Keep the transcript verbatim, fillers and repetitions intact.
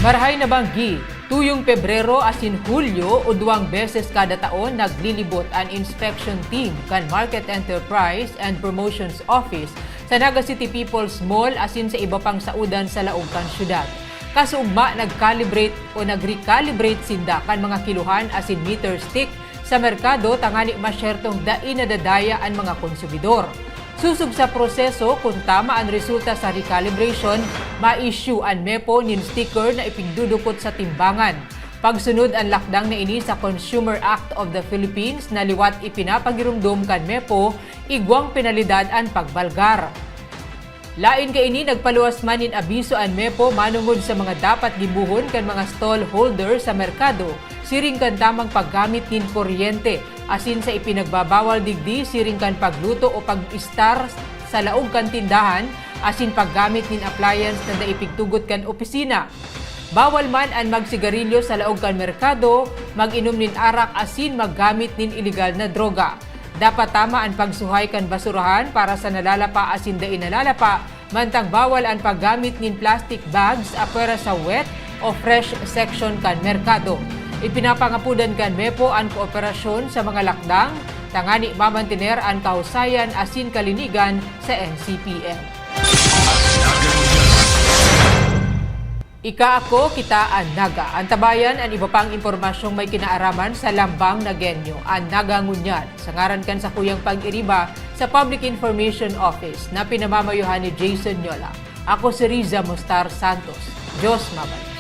Marahay na banggi, tuyong Pebrero asin Hulyo, o duwang beses kada taon, naglilibot an inspection team kan Market Enterprise and Promotions Office sa Naga City People's Mall asin sa iba pang saodan sa laog kan syudad. Kasuugma, nag-calibrate o nag-recalibrate sinda kan mga kilohan asin meter stick sa merkado tangani masyertong dai nadadaya an mga konsumidor. Sosog sa proseso, kun tama an resulta sa recalibration, ma-issue an mepo nin sticker na ipigdudukot sa timbangan. Pagsunod an lakdang na ini sa Consumer Act of the Philippines na liwat ipinapagiromdom kan mepo, igwang penalidad an pagbalgar. Lain kaini, nagpaluwas man nin abiso an mepo manongod sa mga dapat gibohon kan mga stall holder sa merkado, siring kan tamang paggamit nin kuryente, asin sa ipinagbabawal digdi siring kan pagluto o pag-istar sa laog kan tindahan, asin paggamit nin appliance na dai pigtugot kan opisina. Bawal man an magsigarilyo sa laog kan merkado, mag-inom nin arak asin maggamit nin iligal na droga. Dapat tama an pagsuhay kan basurahan para sa nalalapa asin dai nalalapa, mantang bawal an paggamit nin plastic bags apwera sa wet o fresh section kan merkado. Ipinapangapodan kan mepo an kooperasyon sa mga lakdang tangani mamantener an kahusayan asin kalinigan sa N C P M. Ika, ako, kita an Naga. Antabayan an iba pang impormasyong may kinaaraman sa Lambang Nagenyo, an Naga Ngunyan, sa ngaran kan sakuyang pag-iriba sa Public Information Office na pinamamayohan ni Jason Yola. Ako si Riza Mostar Santos. Diyos mabalos.